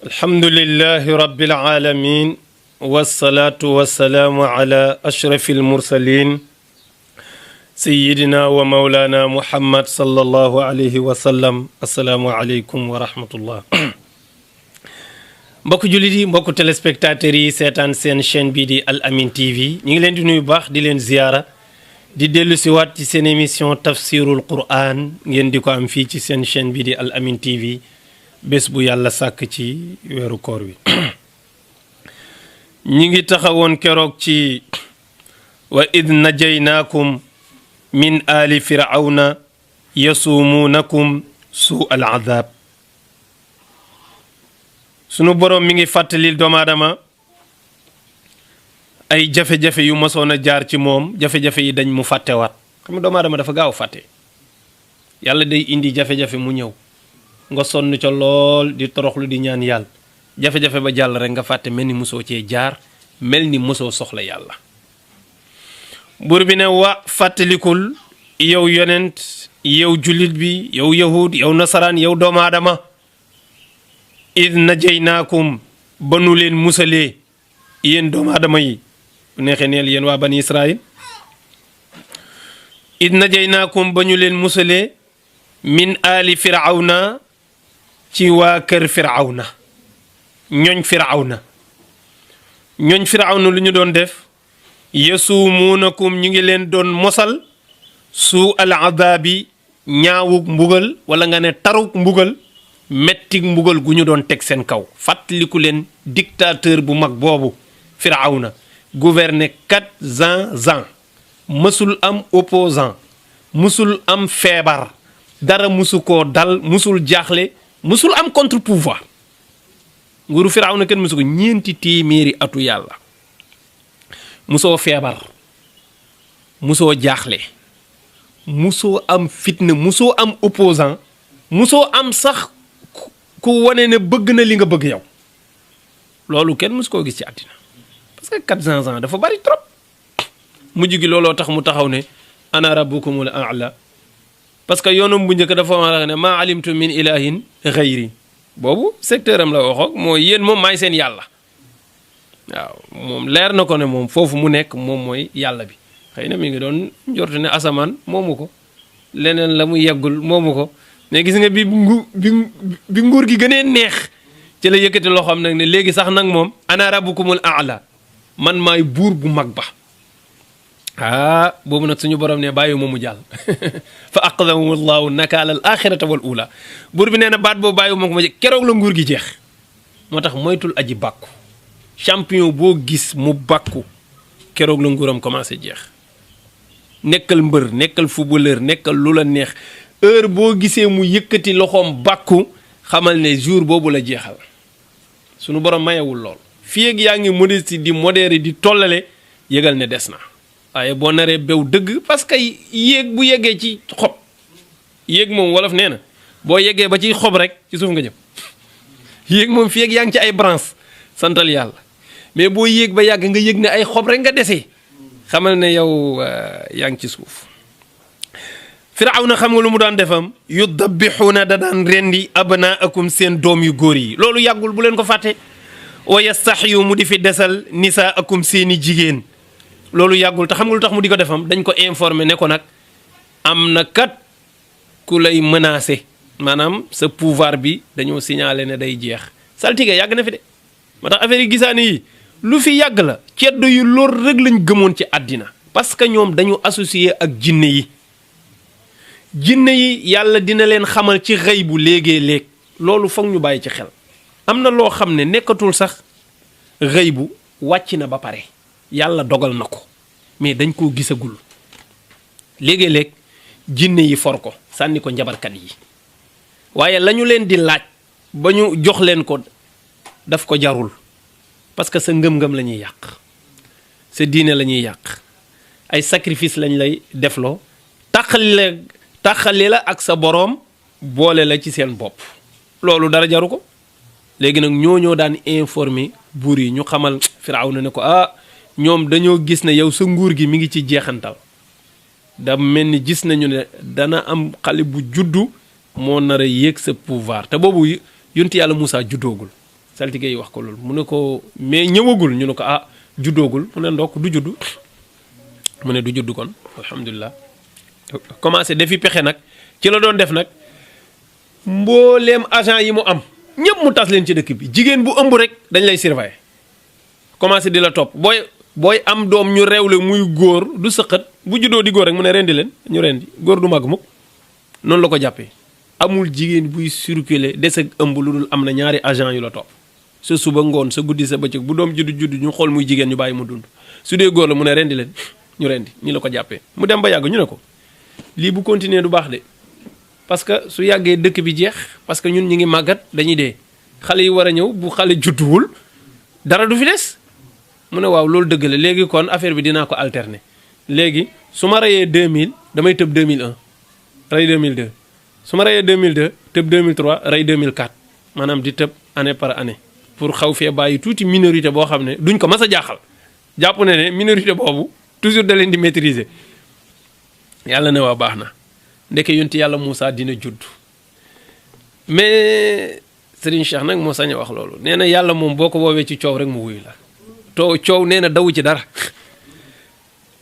alhamdulillahi rabbil alamin wassalatu wassalamu ala ashrafil mursalin sayyidina wa maulana muhammad sallallahu alayhi wa sallam. assalaamu aleykum wa rahmatullah. mbokk jullit yi, mbokk téléspectateurs yi seetaan seen chaîne bii di Al Amine TV ñu ngi leen di nuyu baax di leen ziyaara di dellu si waat ci seen émission tafsirul quran ngeen di ko am fii ci seen chaîne bii di Al Amine TV bés bu yàlla sàkk ci weeru koor wi. ñi ngi taxawoon keroog ci wa id najaynaakum min aali firawna yasuumuunakum suu al adab. sunu boroom mi ngi fàttalil doomu aadama ay jafe-jafe yu mosoon a jaar ci moom, jafe-jafe yi dañ mu fàttewaat. xam nga doomu aadama dafa gaaw fàtte. yàlla day indi jafe-jafe mu ñëw nga sonn ca lool di toroxlu di ñaan yàlla, jafe-jafe ba jàll rek nga fàtte, mel ni mosoo cee jaar, mel ni mosoo soxla yàlla. buur bi ne wa fàttalikul yow yonent, yow jullit bi, yow yahud, yow nasaraan, yow doomu aadama, id najaynaakum ba nu leen musalee yéen doomu aadama yi, bu neexee neel yéen waa bani israil. id najaynaakum ba ñu leen musalee min aali firawna ci waa kër firawna, ñooñ firawna. ñooñ firawna lu ñu doon def, yasuumuunakum ñu ngi leen doon mosal suu al adaabi, ñaawuk mbugal, wala nga ne taruk mbugal, mettik mbugal gu ñu doon teg seen kaw. fàttaliku leen dictateur bu mag boobu firawna, gouverner 400 ans, mësul am opposant, mësul am feebar, dara mësu koo dal, mësul jaaxle, mësul am contre pouvoir. nguuru firawna kenn mësu ko, 4 téeméeri atu yàlla. musoo feebar, musoo jaaxle, musoo am fitna, musoo am opposant, musoo am sax ku wane ne bëgg na li nga bëgg yow. loolu kenn musu koo gis ci àddina, parce que 400 ans dafa bari trop. mujj gi looloo tax mu taxaw ne ana rabbukumul a'la, parce que yoonam bu njëkk dafa wax ne maa alimtu min ilahin ghayri. boobu secteur am la waxoog mooy yéen moom maay seen yàlla. waaw moom leer na ko ne moom foofu mu nekk moom mooy yàlla bi. xëy na mi ngi doon njortu ne asamaan moomu ko, leneen la mu yeggul moomu ko, mais gis nga bi nguur gi gënee neex ci la yëkkati loxoom nag ne léegi sax nag moom ana rabbukumul a'la, man maay buur bu mag ba. boobu nag suñu borom ne bàyyi ma mu jàll. fa aqadahu llahu nakaala al axirata wal ula. buur bi nee na baat boobu bàyyi ma ko ma keroog la nguur gi jeex. moo tax moytul aji bàkku. champion boo gis mu bàkku keroog la nguuram commencé jeex. nekkal mbër, nekkal footballeur, nekkal lu la neex, heure boo gisee mu yëkkati loxoom bàkku xamal ne jour boobu la jeexal. suñu borom mayewul lool. fii ak yaa ngi modeste di modéré di tollale, yëgal ne des na. waaye boo naree bew dëgg, parce que yéeg bu yeggee ci xob, yéeg moom wolof nee na boo yeggee ba ci xob rek ci suuf nga jëm. yéeg moom fii ak yaa ngi ci ay branche santal yàlla, mais boo yéeg ba yàgg nga yëg ne ay xob rek nga desee, xamal ne yow yaa ngi ci suuf. firawna xam nga lu mu daan defam, yudabbixuuna da daan rendi abnaakum seen doom yu góor yi. loolu yàggul, bu leen ko fàtte. wa yastaxyu mu di fi desal nisaakum seeni jigéen. loolu yàggul, te xam nga lu tax mu di ko defam, dañ ko informé ne ko nag am na kat ku lay menacé, maanaam sa pouvoir bi dañoo signalé ne day jeex. saltige yàgg na fi de, moo tax affaire yi gisaane yi lu fi yàgg la. ceddo yu lor rek lañ gëmoon ci àddina, parce que ñoom dañu associé ak jinne yi. jinne yi yàlla dina leen xamal ci xëy bu léegi-léeg. loolu foog ñu bàyyi ci xel. am na loo xam ne nekkatul sax xëy bu, wàcc na ba pare, yàlla dogal na ko, mais dañ koo gisagul. léegi-léeg jinne yi for ko sànni ko njabarkat yi, waaye lañu leen di laaj ba ñu jox leen ko daf ko jarul, parce que sa ngëm-ngëm la ñuy yàq, sa diine la ñuy yàq, ay sacrifice lañ lay defloo, taxali la ak sa boroom, boole la ci seen bopp. loolu dara jaru ko. léegi nag ñoo daan informer buur yi, ñu xamal Firawna ne ko ñoom dañoo gis ne yow sa nguur gi mi ngi ci jeexantal, da mel ni gis nañu ne dana am xale bu juddu moo nar a yéeg sa pouvoir. te boobu yonent yàlla Moussa juddoogul, saltige yi wax ko loolu mu ne ko mais ñëwagul ñu ne ko ah juddoogul mu ne ndokk du judd mu ne du judd kon alhamdulilah commencé defi pexe nag ci la doon def nag mbooleem agent yi mu am ñëpp mu tas leen ci dëkk bi jigéen bu ëmb rek dañ lay surveiller commencé di la topp booy am doom ñu réewle muy góor du sëqat bu juddoo di góor rek mu ne rendi leen ñu rendi góor du màgg mukk noonu la ko jàppee amul jigéen buy circuler des ak ëmb lu dul am na ñaari agent yu la topp sa suba ngoon sa guddi sa bëccëg bu doom juddu ñu xool muy jigéen ñu bàyyi mu dund su dee góor la mu ne rendi leen ñu rendi ñi la ko jàppee mu dem ba yàgg ñu ne ko lii bu continuer du baax de parce que su yàggee dëkk bi jeex parce que ñun ñi ngi màggat dañuy dee xale yi war a ñëw bu xale judduwul dara du fi des mu ne waaw loolu dëgg la léegi kon affaire bi dinaa ko alterner léegi su ma reyee 2000 damay tëb 2001 rey 2002 su ma reyee 2002 tëb 2003 rey 2004 maanaam di tëb année par année pour xaw fee bàyyi tuuti minorité boo xam ne duñ ko mas a jaaxal jàpp ne minorité boobu toujours da leen di maîtriser yàlla ne waa baax na ndeke yonti yàlla Moussa dina judd mais Serigne Cheikh nag moo sañ a wax loolu nee na yàlla moom boo ko woowee ci coow rek mu wuyu la coow nee na dawu ci dara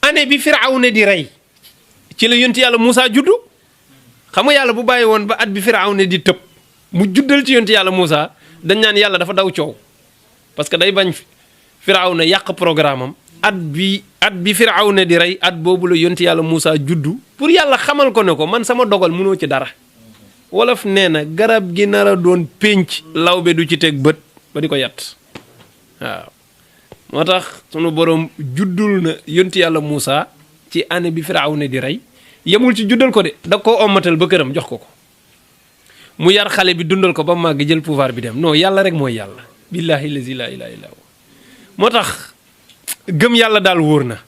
année bi Firawna di rey ci la yonti yàlla Moussa juddu xam nga yàlla bu bàyyi woon ba at bi Firawna di tëb mu juddal ci yonti yàlla Moussa dañ naan yàlla dafa daw coow parce que day bañ Firawna yàq programme am at bi Firawna di rey at boobu la yonti yàlla Moussa juddu pour yàlla xamal ko ne ko man sama dogal mënoo ci dara wolof nee na garab gi nar a doon pénc lawbe du ci teg bët ba di ko yat waaw moo tax sunu borom juddul na yonti yàlla Moussa ci année bi Firawna di rey yemul ci juddal ko de da koo ommatal ba këram jox ko mu yar xale bi dundal ko ba màgg jël pouvoir bi dem non yàlla rek mooy yàlla billahi lazi la ilaha illa moo tax gëm yàlla daal wóor na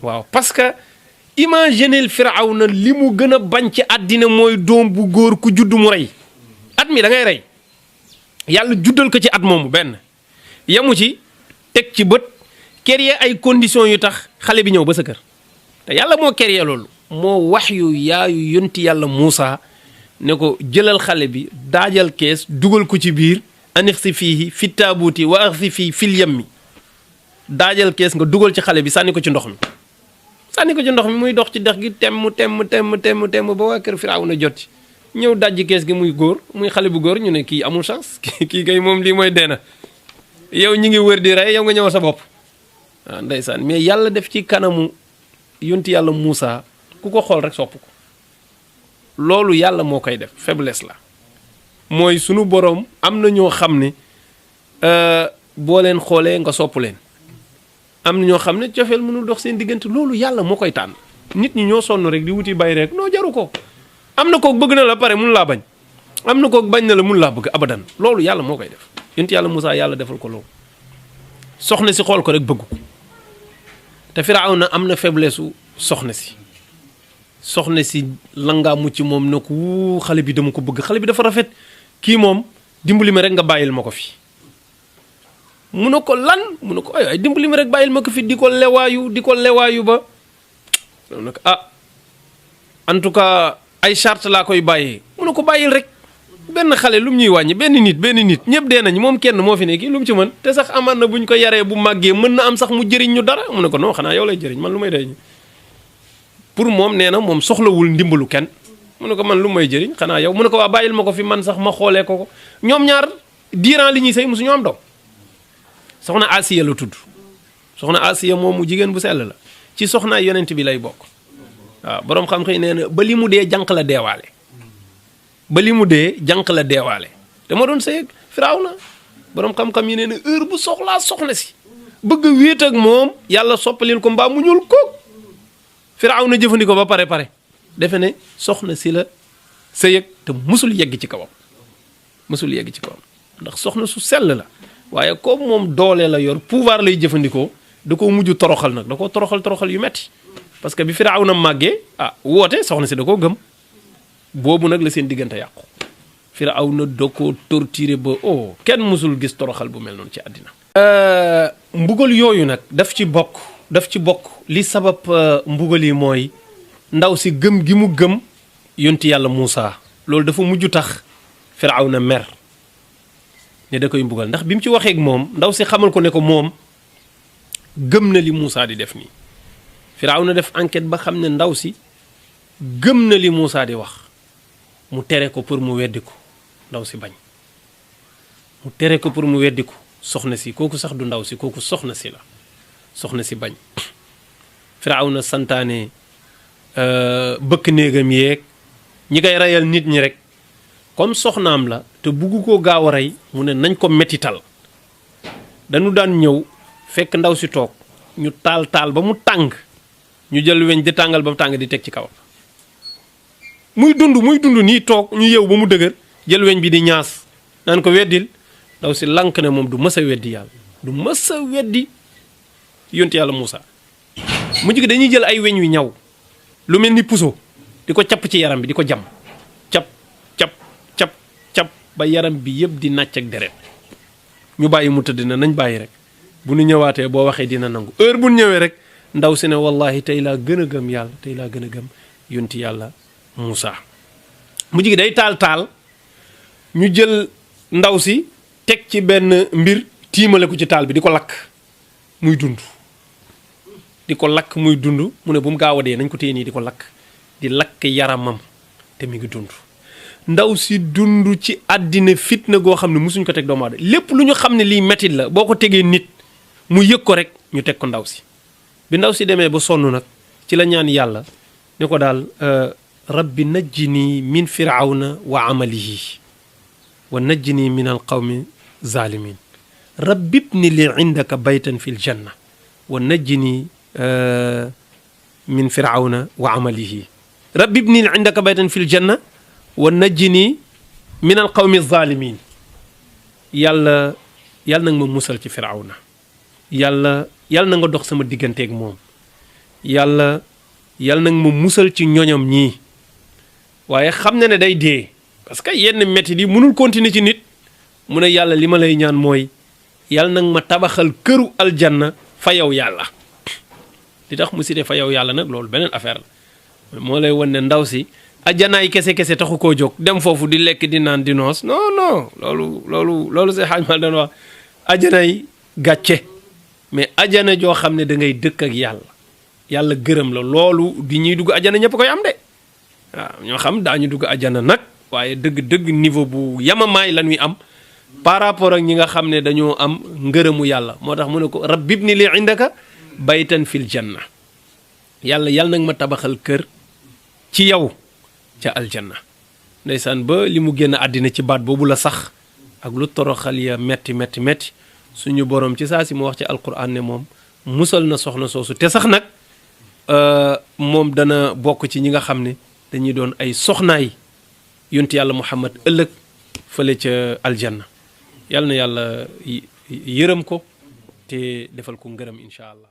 waaw parce que imaginez Firawna li mu gën a bañ ci àddina mooy doom bu góor ku judd mu rey at mi da ngay rey yàlla juddal ko ci at moomu benn yamu ci teg ci bët créer ay conditions yu tax xale bi ñëw ba sa kër te yàlla moo créer loolu moo wax yu yaayu yonti yàlla Moussa ne ko jëlal xale bi daajal kees dugal ko ci biir anix si fii fi taabuuti wa ax si fii fil yammi daajal kees nga dugal ci xale bi sànni ko ci ndox mi muy dox ci dex gi temm ba waa kër Firawna jot ci ñëw dajji kees gi muy góor muy xale bu góor ñu ne kii amul chance kii kay moom lii mooy deena yow ñi ngi wër di rey yow nga ñëw sa bopp waaw ndeysaan mais yàlla def ci kanamu yonti yàlla Moussa ku ko xool rek sopp ko loolu yàlla moo koy def faiblesse la mooy sunu boroom am na ñoo xam ne boo leen xoolee nga sopp leen am na ñoo xam ne cofeel mënul dox seen diggante loolu yàlla moo koy tànn nit ñi ñoo sonn rek di wuti bay rek noo jaru ko am na kook bëgg na la pare mun laa bañ am na kook bañ na la mun laa bëgg abadan loolu yàlla moo koy def yonent yàlla Moussa yàlla defal ko loolu soxna si xool ko rek bëgg ko te Firawna am na faiblesse su soxna si langaa mucc moom ne ko wuu xale bi dama ko bëgg xale bi dafa rafet kii moom dimbali ma rek nga bàyyil ma ko fi mu ne ko lan mu ne ko ay dimbali ma rek bàyyil ma ko fi di ko lewaayu ba mu ne ko en tout cas ay charte laa koy bàyyee mu ne ko bàyyil rek benn xale lu mu ñuy wàññi benn nit ñëpp dee nañ moom kenn moo fi nekk lu mu ci mën te sax amaan na buñ ko yaree bu màggee mën na am sax mu jëriñ ñu dara mu ne ko non xanaa yow lay jëriñ man lu may day pour moom nee na moom soxlawul ndimbalu kenn mu ne ko man lu may jëriñ xanaa yow mu ne ko waa bàyyil ma ko fi man sax ma xoolee ko ñoom ñaar diiran li ñuy sëy musu ñoo am doom soxna Asiya la tudd soxna Asiya moomu jigéen bu sell la ci soxnaay yonent bi lay bokk waaw boroom xam-xam nee na ba li mu dee jànq la deewaale te ma doon sëy Firawna boroom xam-xam yi nee na heure bu soxlaa soxna si bëgg a wéet ak moom yàlla soppalil ko mbaa mu ñuul ko Firawna jëfandikoo ba pare defe ne soxna si la sëy te musul yegg ci kawam ndax soxna su sell la waaye comme moom doole la yor pouvoir lay jëfandikoo da koo mujj toroxal nag da koo toroxal yu metti parce que bi Firawna màggee woote soxna si da koo gëm boobu nag la seen diggante yàqu Firawna da koo torturé ba kenn musul gis toroxal bu mel noonu ci àddina mbugal yooyu nag daf ci bokk li sabab mbugal yi mooy ndaw si gëm gi mu gëm yonti yàlla Moussa loolu dafa mujj tax Firawna mer ne da koy mbugal ndax bi mu ci waxee ak moom ndaw si xamal ko ne ko moom gëm na li Moussa di def nii. Firawna def enquête ba xam ne ndaw si gëm na li Moussa di wax mu tere ko pour mu weddi ko ndaw si bañ mu tere ko pour mu weddi ko soxna si kooku sax du ndaw si kooku soxna si la soxna si bañ. Firawna santaane bëkk néegam yeeg ñi koy reyal nit ñi rek comme soxnaam la te bugg koo gaaw a rey mu ne nañ ko mettital dañu daan ñëw fekk ndaw si toog ñu taal ba mu tàng ñu jël weñ di tàngal ba mu tàng di teg ci kaw muy dund nii toog ñu yeew ba mu dëgër jël weñ bi di ñaas naan ko weddil ndaw si lank ne moom du mës a weddi yàlla du mës a weddi yonti yàlla Moussa mujj gi dañuy jël ay weñ wi ñaw lu mel ni puso di ko capp ci yaram bi di ko jam cap ba yaram bi yëpp di nàcc ak deret ñu bàyyi mu tëdd na nañ bàyyi rek bu nu ñëwaatee boo waxee dina nangu heure bu nu ñëwee rek ndaw si ne wallahi tey laa gën a gëm yàlla tey laa gën a gëm yonti yàlla Moussa mujj gi day taal ñu jël ndaw si teg ci benn mbir tiimale ko ci taal bi di ko lakk muy dund mu ne bu mu gaaw a dee nañ ko téye nii di ko lakk di lakk yaramam te mi ngi dund ndaw si dund ci àddina fitna goo xam ne musuñ ko teg doomu aadama lépp lu ñu xam ne lii métit la boo ko tegee nit mu yëg ko rek ñu teg ko ndaw si bi ndaw si demee ba sonn nag ci la ñaan yàlla ne ko daal rabbi najjini min firawna wa amalihi wa najjini min alqawmi zalimin rabbi ibni li indaka baytan fi ljanna wa najjini min firawna wa amalihi rabbi ibni li indaka baytan fi ljanna wa najjini min alqawmi zalimin yàlla na nga ma musal ci firawna yàlla na nga dox sama digganteeg moom yàlla na nga ma musal ci ñoñam ñii waaye xam na ne day dee parce que yenn métti yi mënul continuer ci nit mu ne yàlla li ma lay ñaan mooy yàlla na nga ma tabaxal këru aljanna fa yow yàlla li tax mu cité fa yow yàlla nag loolu beneen affaire la moo lay wan ne ndaw si ajjanaay kese taxu koo jóg dem foofu di lekk di naan di noos non loolu see xaaj mal doon wax ajjanaay gàcce mais ajjana joo xam ne da ngay dëkk ak yàlla gërëm la loolu di ñuy dugg ajjana ñëpp koy am de waaw ñoo xam daañu dugg ajjana nag waaye dëgg niveau bu yamamaay la ñuy am par rapport ak ñi nga xam ne dañoo am ngërëmu yàlla moo tax mu ne ko rabbi ibni li indaka baytan fil janna yàlla nag ma tabaxal kër ci yow ca aljanna ndeysaan ba li mu génn àddina ci baat boobu la sax ak lu toroxal ya metti suñu borom ci saa si mu wax ci alquran ne moom musal na soxna soosu te sax nag moom dana bokk ci ñi nga xam ne dañuy doon ay soxnaay yonti yàlla Muhammad ëllëg fële ca aljanna yàlla na yàlla yërëm ko te defal ko ngërëm incha allah